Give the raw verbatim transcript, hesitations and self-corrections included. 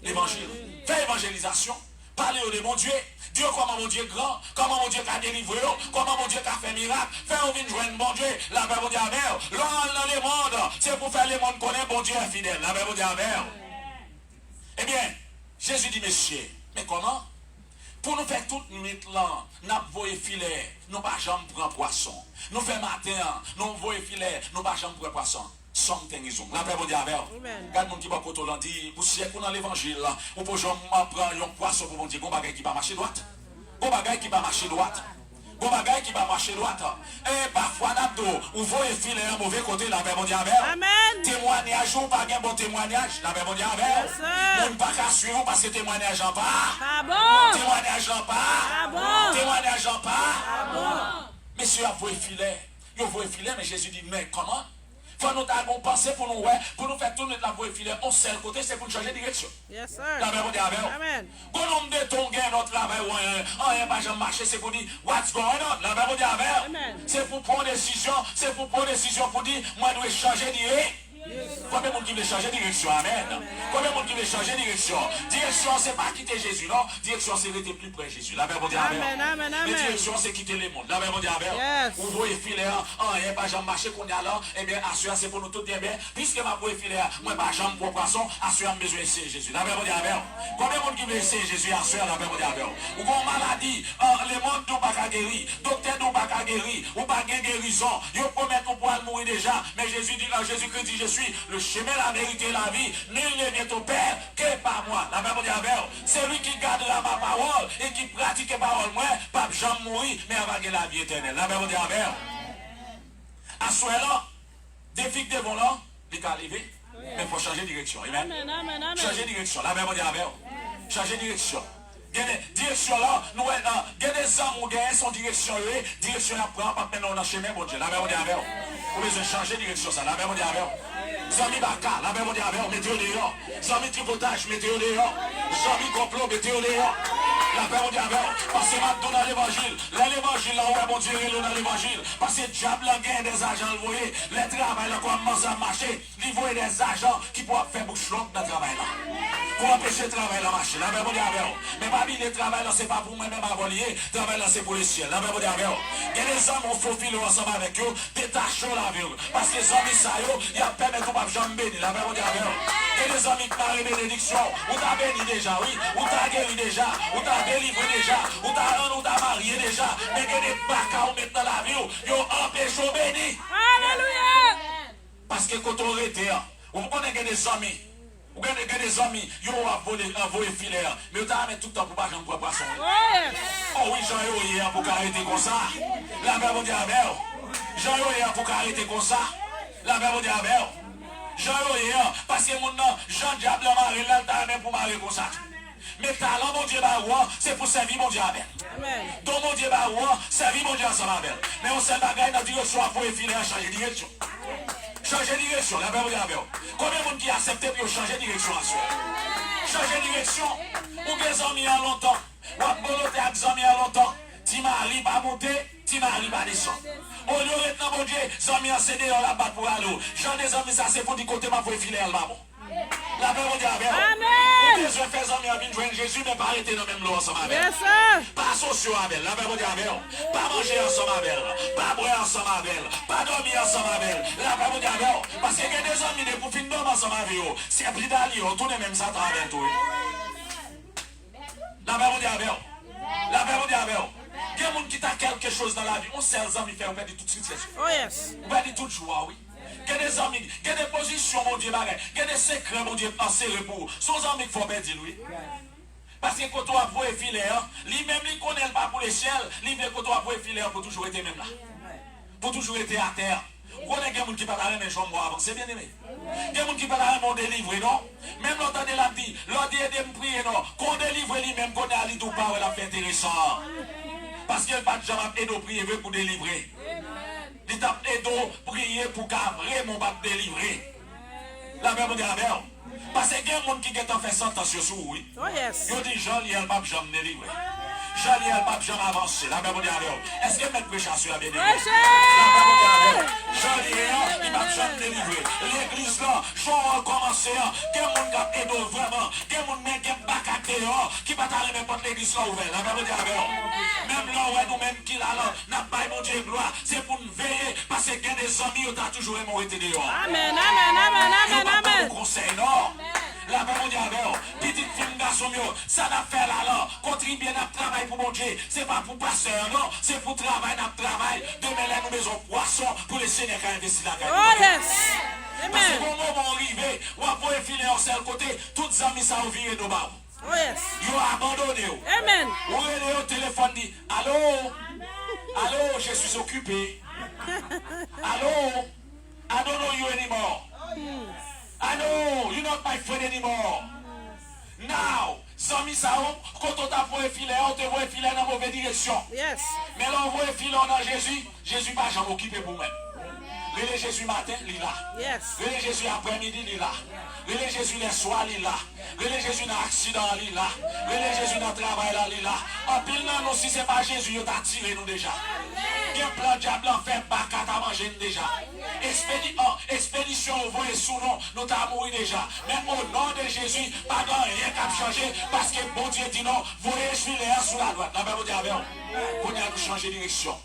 Levanjil. Fè evanjelizasyon. Pale yo de Bondye. Di yo kòman Bondye gran, kòman Bondye ka delivre yo, kòman Bondye ka fè mirak, fè yo vin jwenn Bondye. Lapè Bondye avè w. Lè w al nan lemonn, se pou fè lemonn konnen Bondye fidèl. Lapè Bondye avè w. Ebyen, Jezi di, mesye, men kòman? Pou nou fè tout nwit lan, n ap voye filè, nou pa janm pran pwason. Nou fè maten an, nou voye filè, nou pa janm pran pwason. Something is wrong. Lapè Bondye avè w. Gad moun ki bò kote w lan, di, pou syèk ou nan levanjil, ou poko janm pran yon pwason pou Bondye. Gon bagay ki pa mache dwat. Gon bagay ki pa mache dwat. Gon bagay ki pa mache dwat. E pafwa n ap di w, ou voye filè an move kote, lapè Bondye avè w. Temwanyaj ou pa gen bon temwanyaj, lapè Bondye avè w. Moun pa ka swiv ou paske temwanyaj lan pa. Temwanyaj lan pa. Temwanyaj lan pa. Mesye ap voye filè. Yo voye filè, men Jezi di, men kòman? Fò nou ta gen yon panse pou nou wè, pou nou fè tout nwit la voye filè yon sèl kote, se pou n chanje direksyon. Lapè Bondye avè w. Gon nonm de tan w gen nan travay ou anyen, anyen pa janm mache, se pou di, what's going on? Lapè Bondye avè w. Se pou pran yon desizyon, se pou pran yon desizyon pou di, mwen dwe chanje dire. Konbyen moun ki vle chanje direksyon? Amèn. Konbyen moun ki vle chanje direksyon? Direksyon se pa kite Jezi non, direksyon se rete pli pre Jezi. Lapè Bondye avè w. Men direksyon se kite lemonn. Lapè Bondye avè w. Ou voye filè an, anyen pa janm mache kounye a la. Ebyen, aswè a se pou nou tout di, ebyen, piske m ap voye filè a, mwen pa janm pran pwason, aswè a m bezwen eseye Jezi. Lapè Bondye avè w. Konbyen moun ki vle eseye Jezi aswè a? Lapè Bondye avè w. Ou gen yon maladi, lemonn di w pa ka geri, doktè di w pa ka geri, ou pa gen gerizon, yo pwomèt ou pou al mouri deja, men Jezi di, Jezikri di, je suis le chemin, la vérité et la vie, nul ne vient au Père que par moi. Lapè Bondye avè w. Seli ki gadra ma parole e ki pratike pawòl mwen p ap janm mouri, men ava gen lavi etènèl. Lapè Bondye avè w. Aswè lan, defi k devan w lan, li ka leve, men fò chanje direksyon. Amèn. Chanje direksyon. Lapè Bondye avè w. Chanje direksyon. Gen de direksyon lan, nou wè, gen de zanmi w genyen, se yon direksyon yo ye, direksyon y ap pran an p ap mennen w nan chemen Bondye. Lapè Bondye avè w. Ou bezwen chanje direksyon sa. Lapè Bondye avè w. Zanmi baka, lapè Bondye avè w, mete yo deyò. Zanmi tripotaj, mete yo deyò. Zanmi konplo, mete yo deyò. Lapè Bondye avè w. Paske m ap di w nan levanjil, lè levanjil lan, ou wè Bondye rele w nan levanjil. Paske dyab lan genyen dèzajan l voye. Lè travay lan kòmanse ap mache, li voye dèzajan ki pou ap fè bouch long nan travay lan, pou anpeche travay lan mache. Lapè Bondye avè w. Men pa bliye, travay lan se pa pou mwen menm avè w li ye. Travay lan se pou lesyèl. Lapè Bondye avè w. Gen de zanmi w fofile w ansanm avèk yo, detache w lavi w. Paske zanmi sa yo, y ap pèmèt ou p ap janm beni. Lapè Bondye avè w. Gen de zanmi k mare benediksyon w. Ou ta beni deja, wi. Ou ta geri deja. Ou ta delivre deja. Ou ta, ou ta marye deja. Men gen de baka ou met nan lavi w, yo anpeche w beni. Paske kote w rete an, ou konnen gen de zanmi, ou gen, gen de zanmi, yo ap vole, ap voye filè an, men yo ta renmen tout tan pou pa janm pran pwason. O wi, jan yo ye an pou ka rete konsa. Lapè Bondye avè w. Jan yo ye an pou ka rete konsa. Lapè Bondye avè w. Jan yo ye an, paske moun nan, jan dyab lan mare l la, l ta renmen pou mare konsa tou. Men talan Bondye ba ou an, se pou sèvi Bondye avè l. Don Bondye ba ou an, sèvi Bondye ansanm avè l. Men yon sèl bagay, nan direksyon w ap voye filè an, chanje direksyon. Chanje direksyon, lapè Bondye avè w. Konbyen moun ki aksepte pou yo chanje direksyon aswè? Chanje direksyon. Ou gen zanmi an lontan, w ap bolote ak zanmi an lontan. Ti mari pa monte, ti mari pa desann. Olye w ret nan Bondye, zanmi an se deyò l ap bat pou rale w. Jan de zanmi sa, se pou di kote m ap voye filè an, l pa bon. Lapè Bondye avè w. Ou bezwen fè zanmi an vin jwenn Jezi, men pa rete nan menm lo ansanm avè l. Pa asosye w avè l. Lapè Bondye avè w. Pa manje ansanm avè l. Pa bwè ansanm avè l. Pa dòmi ansanm avè l. Lapè Bondye avè w. Paske gen de zanmi, depi w fin dòmi ansanm avè yo, se pli dalye w tounen menm satan avè l tou wi. Lapè Bondye avè w. Lapè Bondye avè w. Gen moun ki ta kèlke choz nan lavi, yon sèl zanmi fè yo pèdi tout richès yo. Ou pèdi tout jwa, wi. Gen de zanmi, gen de pozisyon Bondye bagay, gen de sekrè Bondye ansere pou ou. Se yon zanmi k fè w pèdi l, wi. Paske kote w ap voye filè an, li menm li konnen l pa pou lesyèl, li vle kote w ap voye filè an pou toujou rete menm la. Pou toujou rete atè a. Ou konnen gen moun ki pa ta renmen jwenn w avanse, byeneme. Gen moun ki pa ta renmen w delivre, non. Menm lè w tande l ap di, lè w di ede m priye, non. Kon delivre li menm, kounye a li di w pa wè l ap fè enteresan an. Paske l pa t janm ap ede w priye vre pou delivre. Li t ap ede w priye pou w ka vre, men w p ap delivre. Lapè Bondye avè w. Paske gen moun ki gentan fè santans yo sou ou, wi. Yo di, jan l ye a, l p ap janm delivre. Jan l ye a, l p ap janm avanse. Lapè Bondye avè w. Èske m mèt preche aswè a, byeneme? Lapè Bondye avè w. Jan l ye a, li p ap janm delivre. Legliz lan, jan w kòmanse an, gen moun k ap ede w vrèman. Gen moun men deyò ki pa ta renmen pòt legliz la ouvè. Lapè Bondye avè w. Menm lè w wè nou menm ki la la, n ap bay Bondye glwa, se pou n veye, paske gen de zanmi yo ta toujou renmen w rete deyò. Amèn, amèn, amèn, amèn, amèn. Yo p ap ba nou konsèy, non. Lapè Bondye avè w. Pitit fi m, gason m yo, sa n ap fè la la, kontribye, n ap travay pou Bondye. Se pa pou pastè an, non. Se pou travay n ap travay. Demen, lè nou bezwen pwason, pou Lesenyè ka envesti lakay nou. Oh, yes. Paske gon moman w rive, w ap voye filè yon sèl kote, tout zanmi sa yo vire do ba w. Oh, yes. Yo abandone w. Amen. Ou rele yo telefòn, di, "Allô? Allô, je suis occupé. Allô? I don't know you anymore. I know you're not my friend anymore." Now, zanmi sa yo, kote w t ap voye filè a, ou te voye filè nan move direksyon. Yes. Men lè w voye filè w nan Jezi, Jezi pa janm okipe pou mwen. Rele Jezi maten, li la. Yes. Rele Jezi aprèmidi, li la. Rele Jezi lèswa, li la. Rele Jezi nan aksidan an, li la. Rele Jezi nan travay la, li la. Anpil nan nou, si se pa Jezi, yo ta tire nou deja. Gen plan dyab lan fè, baka ta manje n deja. Ekspedi-, an, ekspedisyon yo voye sou nou, nou ta mouri deja. Men o non de Jezi, pa gen anyen k ap chanje, paske Bondye di nou, voye filè a sou ladwat. Lapè Bondye avè w. Kounye a nou chanje direksyon.